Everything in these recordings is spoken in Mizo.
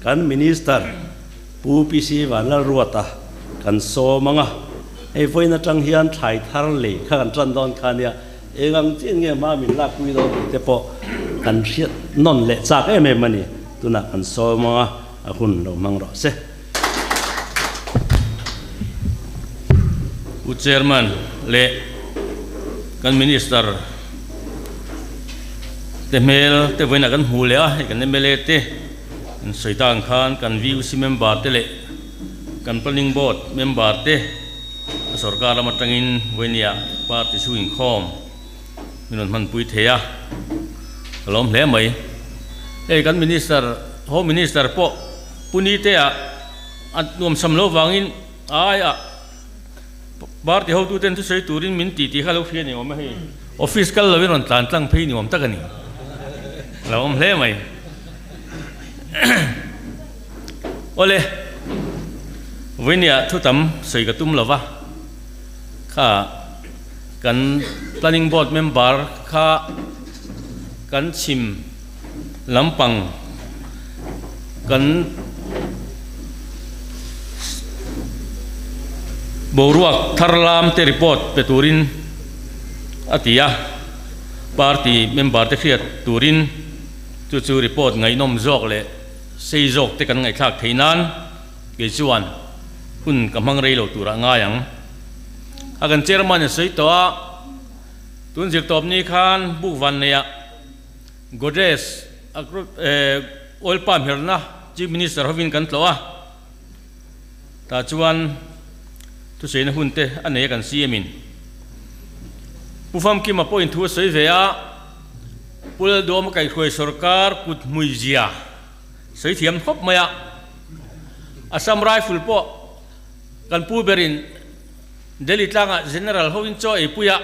Kan Minister Pu PC Vanlalruata kan sawm ang a, hei vawiin atang hian thlai thar lei kha kan tan dawn kha nia, eng ang chian nge hma min lakpui dawn tih te pawh kan hriat nawn leh chak em em a ni. Tunah kan sawm ang a, a hun lo hmang rawh se. Pu Chairman leh kan Minister te hmel te vawiinah kan hmu leh a, hei kan mla te an sawi tak ang khan kan VUC member te leh kan Planning Board member te sorkar lam atangin vawinia party chhung inkhawm min rawn hmanpui thei a, ka lawm hle mai. Hei kan Minister, Home Minister pawh Pu Nite-a a nuamsam lo vangin aia party hotuten thusawi turin min ti tih kha lo hria ni awm a hei. Office kal lovin rawn tlan tlang phei ni awm tak a ni. A lo awm hle mai. Awle, vawinia thu tam sawi ka tum lova, kha kan planning board member kha kan chhim lampang kan boruak thar lam te report pe turin a ti a, party member te hriat turin chu chu report ngaihnawm zawk leh sei zawk te kan ngaihthlak theih nan kei chuan hun ka hmang rei lo turah ngai ang. A kan chairman in sawi tawh a, tun zirtawp ni khan buk van neih ah Godrej oil palm herna Chief Minister hovin kan tlawh a, tah chuan thusaina hun te a nei a kan CM in. Pu Famkima pawhin thu a sawi ve a, Pu Lalduama kaihhruai sorkar kut hmui zia sawi thiam khawp mai a, Assam Rifle pawh kan pu berin Delhi tlangah General hovin chaw eipui a,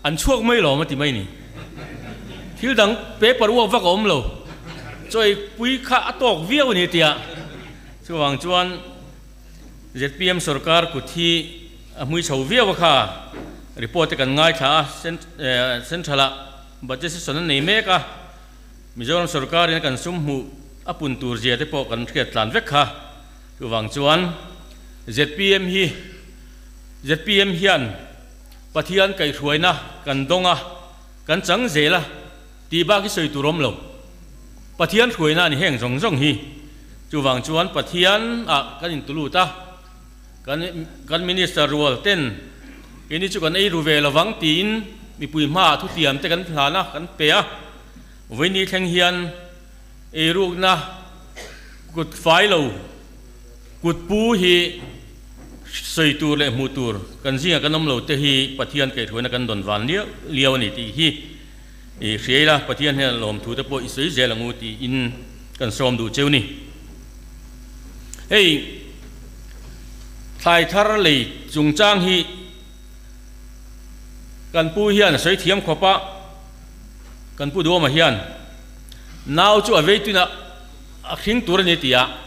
An chhuak mai lawm a ti mai ni. Thil dang paper uak vak a awm lo. Chawipui kha a tawk viau a ni tia. Chuvang chuan zpm sorkar kut hi a hmui chho viau a kha. Report te kan ngaithla a, central ah budget session an nei mek a. Mizoram sorkar in a kan sum hmuh a pun tur zia te pawh kan hriat tlan vek kha. Chuvang chuan zpm hi zpm hian Pathian kaihhruaina kan dawng a, kan chang zel a tih bak hi sawi tur awm lo. Pathian hruaina a ni heng zawng zawng hi. Chuvang chuan Pathian ah kan intulut a, kan kan Minister rual ten keini chu kan ei ru ve lovang tiin mipui hmaah thutiam te kan hlan a, kan pe a. Vawiini thleng hian eirukna kut fai lo. Kut pu hi sawi tur leh hmuh tur kan zingah kan awm lo te hi Pathian kaihhruaina kan dawn van liau liau a ni tih hi i hria ila, Pathian hian lawmthu te pawh i sawi zel ang u tiin kan sawm duh cheu ni. Hei thlai thar lei chungchang hi kan pu hian a sawi thiam khawp a, kan pu Duhawma hian nau chu a vei tunah a hring tur a ni tih a,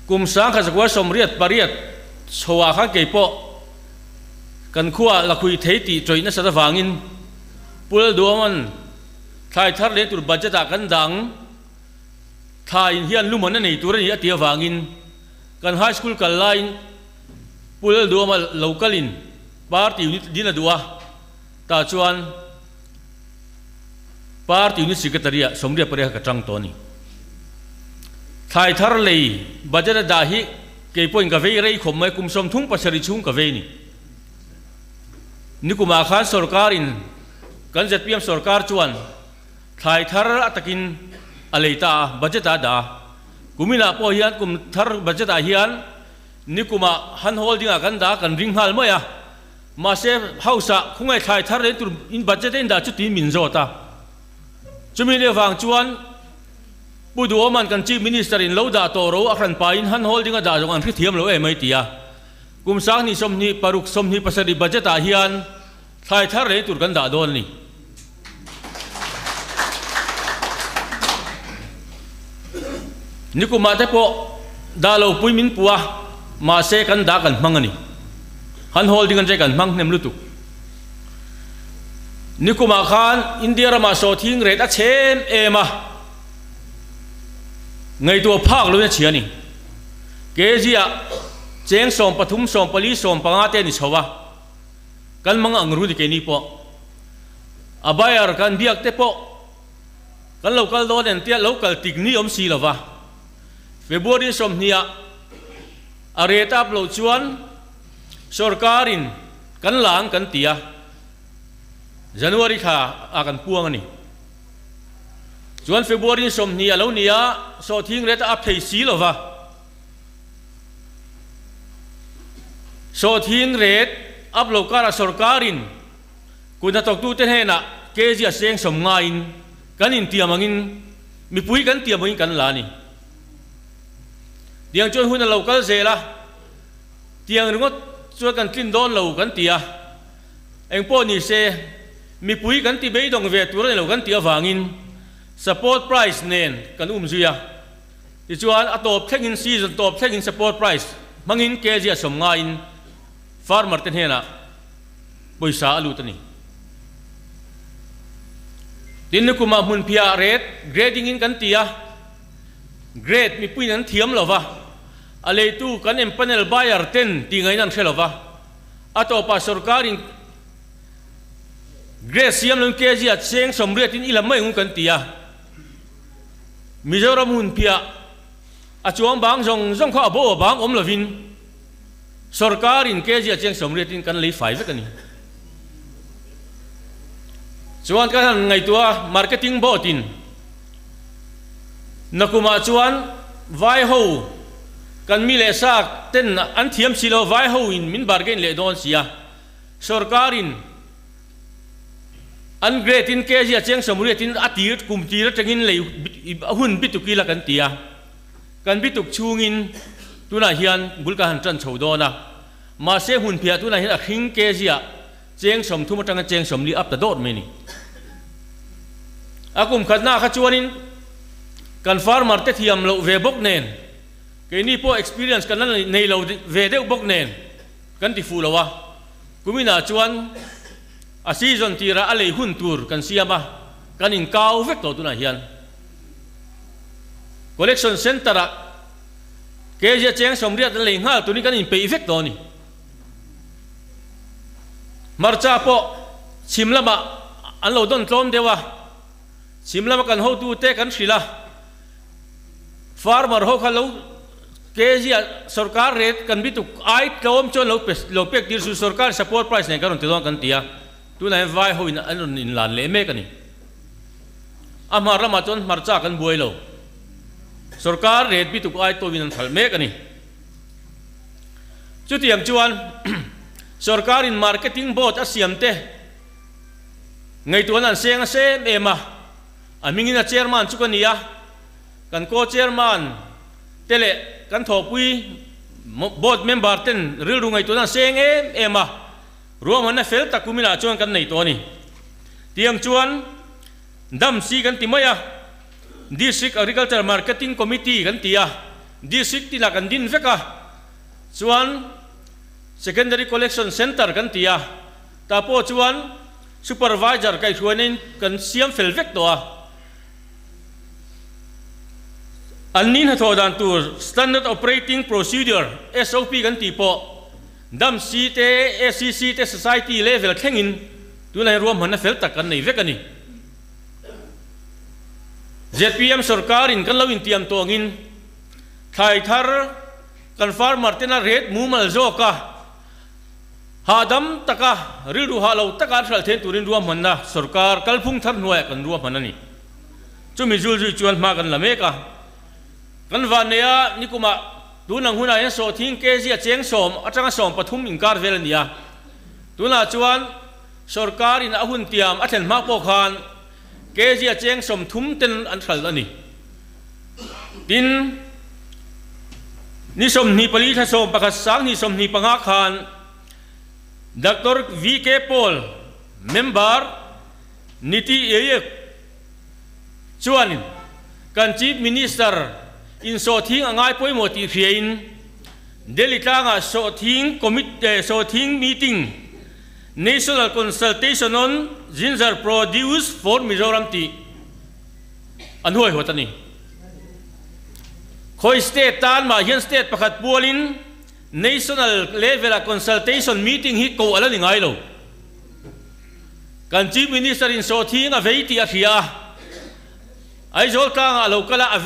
Kum 1988 chhoah khan kei pawh kan khuaah lakhui thei tih tawih nasat avangin Pu Lalduaman thlai thar leh tur budget ah kan dang thla in hian luman a nei tur a ni a tih avangin kan high school kal laiin Pu Lalduama local in party unit din a duh a, tah chuan Party unit secretary ah 88 ka tang tawh a ni. Thlai thar lei budget a dah hi kei pawhin ka vei rei khawp mai, kum 37 chhung ka vei a ni. Nikumah khan sorkar in kan zpm sorkar chuan thlai thar a takin a lei ta a, budget ah a dah a. Kuminah pawh hian kum thar budget ah hian nikumah hand holding ah kan dah a, kan ring nghal mai a. Mahse, House-ah khawngaih thlai thar leh tur in budget a indah chu tiin min zawt a. Chumi leh vang chuan Pu Duhawman kan Chief Minister in lo dah tawh ro a hran pahin hand holding a dah zawng an hrethiam lo em mai ti a. Kum 2026 27 budget ah hian thlai thar leh tur kan dah dawn a ni. Nikumah te pawh dah lo pui min pu a, mahse kan dah kan hmang a ni. Han holding an che kan hmang hnem lutuk. Nikumah khan India ramah sawhthing rate a chhem em a. Ngaihtuah phak loin a chhia a ni. Kg ah cheng 13, 14, 15 te a ni chho a, kan mang ang ru ni keini pawh. A buyer kan biak te pawh kan lo kal dawn en tia lo kal tik ni awm si lo va. February 20 ah a rate up loh chuan sorkar in kan la ang kan ti a, January thla ah kan puang a ni. Chuan February 20 a lo ni a, sawhthing ret a up thei si lo va. Sawhthing ret up lo karah sorkarin kut hnathawktute hnenah kg a seng sawm ngaiin kan intiam angin mipui kan tiam angin kan la a ni. Tiang chuan hun a lo kal zel a, tiang ringawt chuan kan tlin dawn lo kan ti a. Engpawh ni se, mipui kan ti beidawng ve tur a ni lo kan tih avangin support price nen kan um zui a. Tichuan, a tawp thlengin season tawp thlengin support price hmangin kg a sawm ngaiin farmer te hnenah pawisa a lut a ni. Tin, nikumah hmunphiah rate grading in kan ti a, grade mipuiin an thiam lo va, a leitu kan empanel buyer ten tih ngaihna an hre lo va. A tawpah sorkarin Grace siam loin kg ah cheng 80 in i la mai ngun kan ti a. Mizoram hunpiah a chuang bang zawng zawng kha a bo a bang awm lovin sorkarin kg ah cheng 80 in kan lei fai vek a ni. Chuan kan han ngaihtuah a marketing board in nakumah chuan vai ho Kan mi leh sa ten an thiam si lo, vai ho in min bargain leh dawn si a, sorkar in an grade in kg a cheng 80 in a tir kum tir atangin lei a hun bituk ila kan ti a, kan bituk chhungin tunah hian bul kan han tan chho dawn a, mahse hmun phiah tunah hian a hring kg ah cheng 30 atanga cheng 40 up ta dawt mai a ni. A kum khatna kha chuanin kan farmer te thiam loh ve bawk nen, Keini pawh experience kan la nei lo ve deuh bawk nen kan ti fuh lo a, kuminah chuan a season tirah a lei hun tur kan siam a, kan inkau vek tawh tunah hian. Collection centre ah kg a cheng 80 an lei nghal turin kan inpeih vek tawh a ni. Hmarcha pawh chhim lamah an lo dawn tlawm deuh a, chhim lama kan hotute kan hrilh a, Farmer ho kha lo kg ah sorkar rate kan bituk ai tlawm chuan lo pe lo pek tir su sorkar support price nen kan rawn ti dawn kan ti a, tunah hian vai ho in an rawn inlan leh mek a ni. A hmar lamah chuan hmarcha kan buai lo, sorkar rate bituk ai tawin an hralh mek a ni. Chutiang chuan sorkar in marketing board a siam te ngaihtuahna an seng a sem em a. A hmingin a chairman chu ka ni a, kan co-chairman te leh kan thawhpui board member ten rilru ngaihtuahna an seng em em a, ruahmanna fel tak kuminah chuan kan nei tawh a ni. Tiang chuan DAMC kan ti mai a, District Agriculture Marketing Committee kan ti a, District tinah kan din vek a, chuan Secondary Collection Centre kan ti a, tah pawh chuan Supervisor kaihhruaina in kan siam fel vek tawh a, an ni hnathawh dan tur Standard Operating Procedure, SOP, kan tih pawh DAMC te, ACC te, Society level thlengin tunah hian ruahmanna fel tak kan nei vek a ni. Zpm sorkarin kan lo intiam tawh angin thlai thar kan farmer tena rate mumal zawka Hahdam taka, rilru hah lo taka an hralh thein turin ruahmanna sorkar kalphung thar hnuaiah kan ruahman a ni. Chumi zul zui chuan hma kan la mek a. Kan vanneia nikumah tun ang hunah hian sawhthing kg a cheng 10 atanga 13 inkar vel a ni a. Tunah chuan sorkarin a hun tiam a thlen hma pawh khan kg a cheng 30 ten an hralh a ni. Tin, ni 24 thla 11 2025 khan Doctor VK Paul, member, Niti Aayog chuan kan Chief Minister in sawhthing a ngai pawimawh tih hriain Delhi tlangah sawhthing sawhthing meeting National Consultation on Ginger Produce for Mizoram tih an huaihawt a ni. Khawi state tan mah hian state pakhat pualin national level-ah consultation meeting hi koh a la ni ngai lo. Kan Chief Minister in sawhthing a vei tih a hria a, Aizawl tlangah a lo kal a,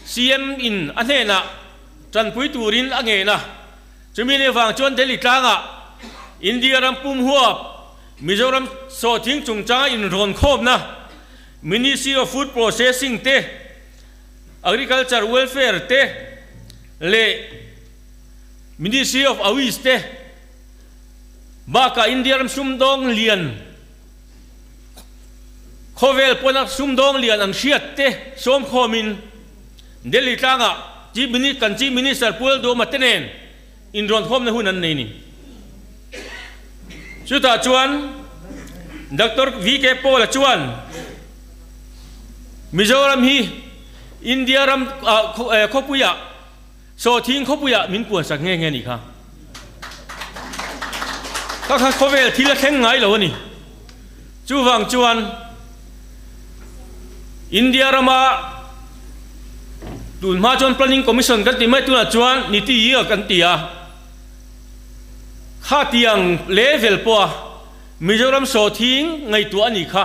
CM in a hnenah tanpui turin a ngen a, chumi ni avang chuan Delhi tlangah India ram pum huap Mizoram sawhthing chungchanga inrawn khawmna Ministry of Food Processing te, Agriculture Welfare te leh Ministry of Awiz te bakah India ram sumdawng lian khawvel pawna sumdawng lian an hriat te sawmkhawmin Delhi tlangah Chief Minister kan Chief Minister Pu Lalduhoma te nen inrawnkhawmna hun an nei ni. Chutah chuan Doctor VK Paul-a chuan Mizoram hi India ram khawpuiah sawhthing khawpuiah min puansak nghe nghe a nih kha. Ka kha khawvel thil a thleng ngai lo a ni. Chuvang chuan India rama tun hma chuan Planning Commission kan tih mai tunah chuan Niti Aayog kan ti a. Khatiang level pawha Mizoram sawhthing ngaihtuah a nih kha.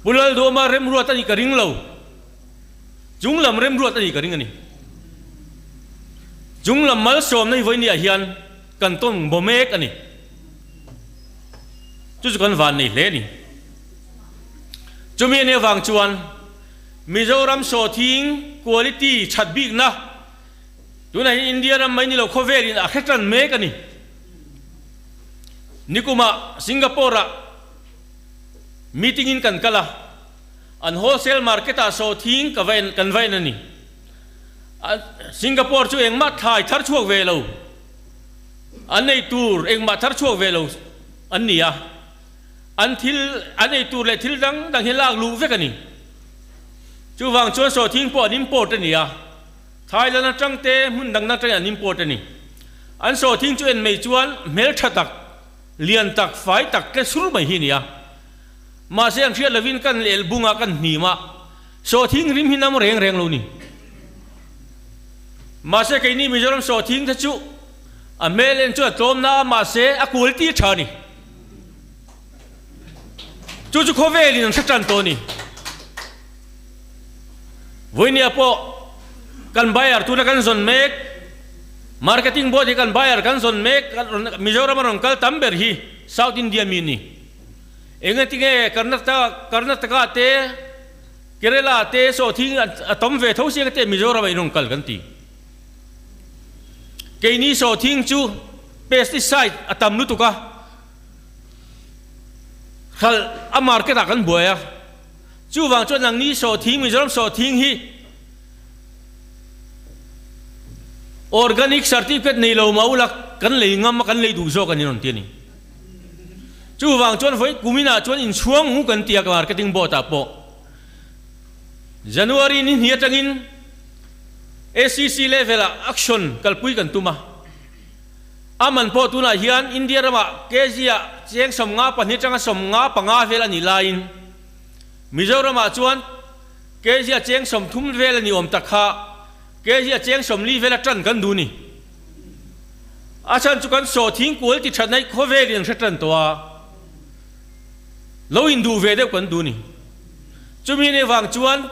Pu Lalduama remruat a nih ka ring lo. Chunglam remruat a nih ka ring a ni. Chunglam malsawmna hi vawinia hian kan tawn baw mek a ni. Chu chu kan van nei hle a ni. Chumi a nih avang chuan Mizoram sawhthing quality that bikna tunah hian India ram mai ni lo khawvelin a hre tan mek a ni. Nikumah Singapore-ah meeting in kan kal a, an wholesale market-ah sawhthing ka va en kan va en a ni. Singapore chu engmah thlai thar chhuak ve lo, an ei tur engmah thar chhuak ve lo an ni a, an thil an ei tur leh thil dang dang hi lak luh vek a ni. Chuvang chuan sawhthing pawh an import a ni a, Thailand atang te hmun dang dang atangin an import a ni. An sawhthing chu en mai chuan hmeltha tak, lian tak, fai tak tle sur mai hi a ni a. Mahse an hriat lovin kan lel bunga kan hnim a, sawhthing rim hi nam reng reng lo ni. Mahse keini Mizoram sawhthing te chu a hmel en chu a tlawm na a, mahse a quality a tha a ni. Chu chu khawvelin an hre tan tawh a ni. Vawinia pawh kan buyer tuna kan zawn mek, marketing board hi kan buyer kan zawn mek, Mizoram a rawn kal tam ber hi South India mi a ni. Engatinge Karnataka Karnataka te Kerala te sawhthing a tam ve tho sia te Mizoram ah in rawn kal kan ti. Keini sawhthing chu pesticide a tam lutuk a, hralh a market ah kan buai a, chuvang chuan nangni sawhthing Mizoram sawhthing hi organic certificate nei lo mah ula kan lei ngam a kan lei duh zawk a ni rawn ti a ni. Chuvang chuan vawi kuminah chuan inchhuang hu kan ti a marketing board ah pawh January ni hnih atangin ACC level ah action kalpui kan tum a, a man pawh tunah hian India ramah kg ah cheng 52 atanga 55 vel a nih laiin Mizoram ah chuan kg ah cheng 30 vel a ni awm tak kha kg ah cheng 40 vel a tan kan duh ni. A chhan chu kan sawhthing kual ti that naih khawvelin an hre tan tawh a, lo induh ve deuh kan duh ni. Chumi nei vang chuan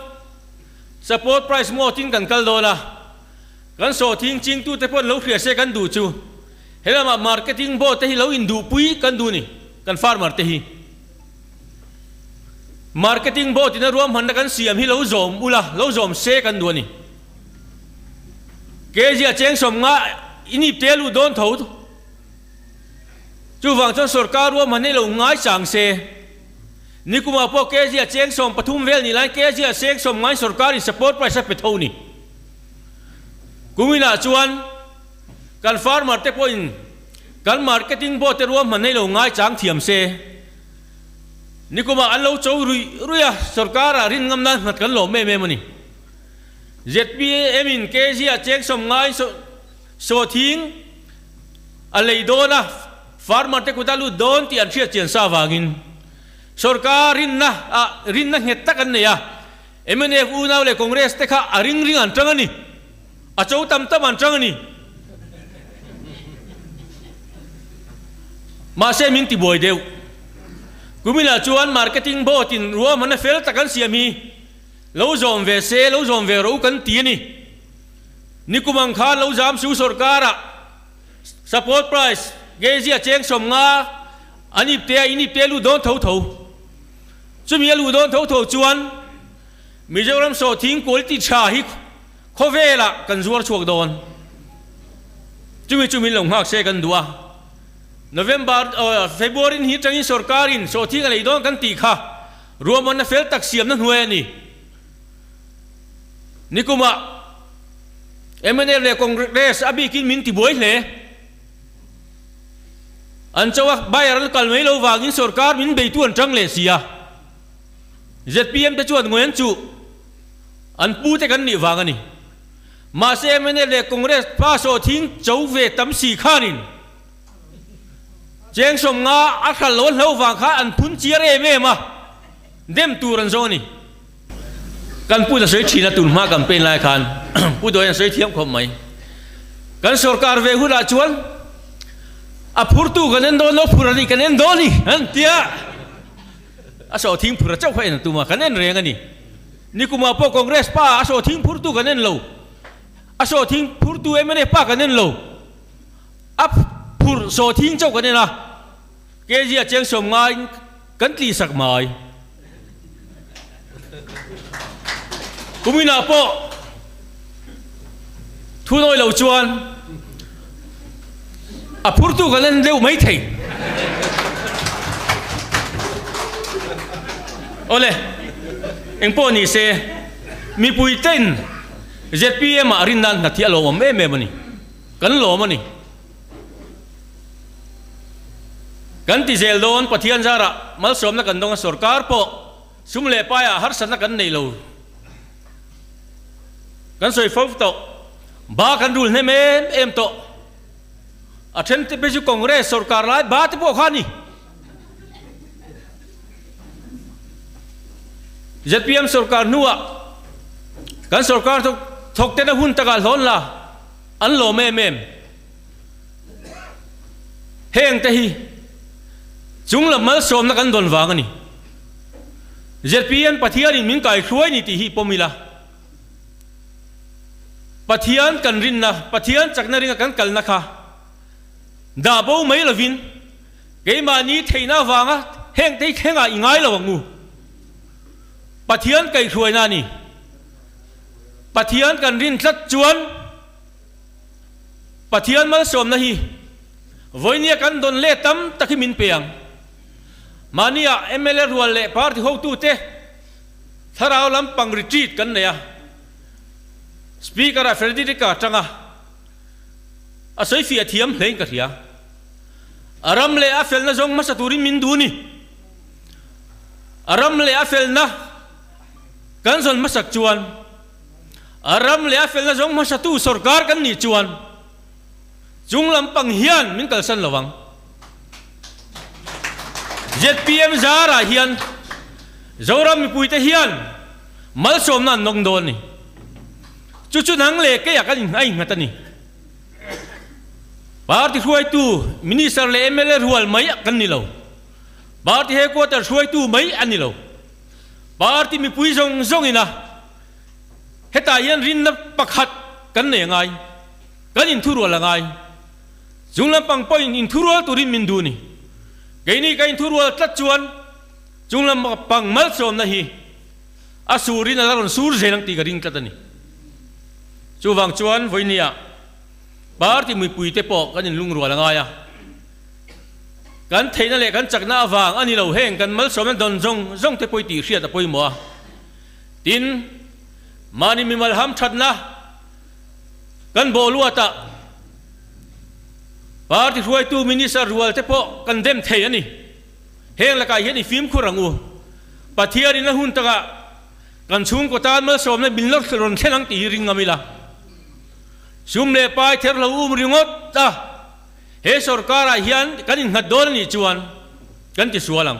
support price mawtin kan kal dawn a, kan sawhthing chingtute pawh an lo hria se kan duh chu helamah marketing board te hi lo induhpui kan duh ni, kan farmer te hi. Marketing board in a ruahmanna kan siam hi lo zawm ula, lo zawm se kan duh a ni. Kg a cheng 50 i nip te a lut dawn tho. Chuvang chuan sorkar ruahman hi lo ngai chang se. Nikumah pawh kg a cheng 13 vel nih laiin kg a cheng 90 in sorkar in support price a pe tho ni. Kuminah chuan kan farmer te pawhin kan marketing board te ruahman hi lo ngai chang thiam se. Nikumah an lo cho ruih ruih a, sorkar ah rin ngam nan nghat kan lawm em em a ni. Zpm in kg ah cheng 50 in sawhthing a lei dawn a, farmer te kut a lut dawn tih an hriat chian sa avangin sorkar rinna ah rinna nghet tak an nei a. Mnf unau leh Congress te kha a ring ring an tang a ni. A cho tam tam an tang a ni. Mahse min ti buai deuh. Kuminah chuan marketing board in ruahmanna fel tak an siam hi lo zawm ve se, lo zawm ve rawh u kan ti a ni. Nikum ang khan lo zam su sorkar ah support price kg a cheng 50 an ip te a in ip te lut dawn tho tho. Chumi a luh dawn tho tho chuan Mizoram sawhthing quality tha hi khawvelah kan zuar chhuak dawn. Chumi chu min lo nghak se kan duh a. November, February ni atangin sorkarin sawhthing a lei dawn kan tih kha ruahmanna fel tak siamna hnuai a ni. Nikumah mnf leh Congress a bikin min tibuai hle. An cho a, buyer an kal mai lo vangin sorkar min beitu an tang leh si a. Zpm te chuan ngawi an chuh, an pu te kan nih vang a ni. Mahse mnf leh Congress pa sawhthing cho ve tam si khanin cheng 50 a hral lo a hlo vang khan an phun chiar em em a, dem tur an zawng a ni. Kan pu ta sawi thin a, tun hma campaign lai khan Pu Dawian sawi thiam khawp mai. Kan sorkar ve hunah chuan a phurtu kan en dawn lo, phur a nih kan en dawn a ni an ti a. A sawhthing phur a chauh kha en a tum a, kan en reng a ni. Nikumah pawh Congress pa a sawhthing phurtu kan en lo, a sawhthing phurtu mnf pa kan en lo, a phur sawhthing chauh kan en a. Kg a cheng 50 in kan tli sak mai. Kuminah pawh thu nawi lo chuan a phurtu kan en deuh mai thei. Awle, engpawh ni se, mipui ten zpm ah rin nan hna thi a lawmawm em em a ni. Kan lawm a ni. Kan ti zel dawn, Pathian zarah malsawmna kan dawng a, sorkar pawh sum leh paiah harsatna kan nei lo. Kan sawi fo tawh, ba kan rul hnem em em tawh. A then te phei chu Congress sorkar lai ba te pawh kha a ni. Zpm sorkar hnuah kan sorkar thawk ten a hun takah hlawn la an lawm em em. Heng te hi chung lam malsawmna kan dawn vang a ni. Zpm Pathianin min kaihruai ni tih hi pawm ila. Pathian kan rinna, Pathian chakna ringa kan kalna kha dah bo mai lovin keimahni theihna avanga heng te hi thlengah i ngai lo ang u. Pathian kaihruaina a ni. Pathian kan rin tlat chuan Pathian malsawmna hi vawinia kan dawn leh tam tak hi min pe ang. Mahnia mla rual leh party hotute thlarau lampang retreat kan nei a, Speaker-ah Frederick-a atanga a sawi fiah thiam hlein ka hria. A ram leh a felna zawng hmasa turin min duh ni. A ram leh a felna kan zawn hmasak chuan A ram leh a felna zawng hmasatu sorkar kan nih chuan chung lampang hian min kalsan lo ang. Zpm zarah hian Zoram mipuite hian malsawmna an nawng dawn a ni. Chu chu nang leh keiah kan a innghat a ni. Party hruaitu, Minister leh mla rual mai kan ni lo. Party headquarter hruaitu mai a ni lo. Party mipui zawng zawng ina hetah hian rinna pakhat kan nei a ngai, kan inthurual a ngai. Chung lampang pawhin inthurual turin min duh a ni. Keini ka inthurual tlat chuan chung lampang malsawmna hi a surin a la rawn sur zel ang tih ka ring tlat a ni. Chuvang chuan vawinia party mipuite pawh kan inlungrual a ngai a. Kan theihna leh kan chakna avang a ni lo, heng kan malsawmna dawn zawng zawng te pawh tih hriat a pawimawh a. Tin, mahni mimal hamthatna kan bawh luatah party hruaitu minister rual te pawh kan dem thei a ni. Heng lakah hian i fimkhur ang u. Pathianin a hun takah kan chhungkaw tan malsawmna min la rawn thlen ang tih hi ring ngam ila. Sum leh pai ther lo um ringawt a. He sorkarah hian kan innghat dawn a nih chuan kan ti sual ang.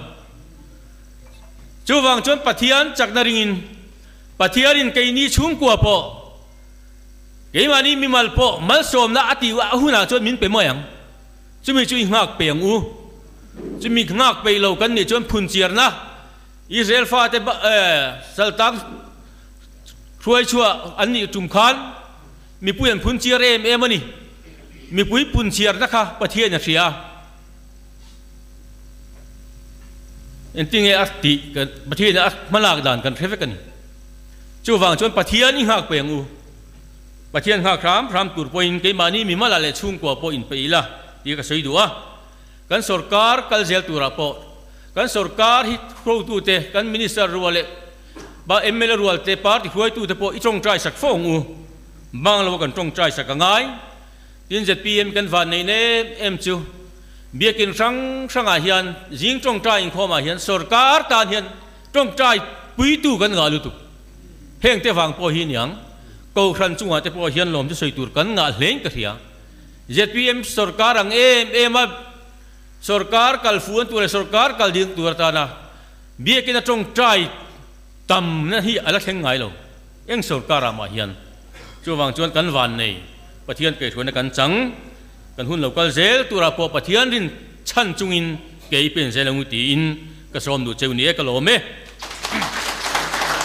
Chuvang chuan Pathian chakna ringin Pathianin keini chhungkua pawh, keimahni mimal pawh malsawmna a tih a hunah chuan min pe mai ang. Chumi chu i nghak pe ang u. Chumi nghak peih lo kan nih chuan phunchiarna Israel fate saltang hruai chhuah an nih tum khan mipui an phunchiar em em a ni. Mipui phunchiarna kha Pathian a hria. Engtinge a tih kan Pathian a hmalak dan kan hre vek a ni. Chuvang chuan Pathian i nghak pe ang u. Pathian nghak hram hram tur pawhin keimahni mimala leh chhungkua pawh inpeih ila tih ka sawi duh a. Kan sorkar kal zel turah pawh kan sorkar hi hrotute, kan minister rual leh mla rual te, party hruaitute pawh i tawngtai sak fo ang u. Bang lo kan tawngtai sak a ngai. Tin zpm kan van neih em em chu biakin hrang hrangah hian zing tawngtai inkhawmah hian sorkar tan hian tawngtai puitu kan ngah lutuk. Heng te vang pawh hi niang Kohhran chungah te pawh hian lawm chu sawi tur kan ngah hlein ka hria. Zpm sorkar ang em em a sorkar kal fuan tur leh sorkar kal ding tur atana biakin a tawngtai tamna hi a la thleng ngai lo. Eng sorkar ah mah hian chuvang chuan kan van nei Pathian kaihhruaina kan chang kan hun lo kal zel turah pawh Pathian rin chhan chungin kei pen zel angu tiin ka sawm duh cheu ni e ka lawm e.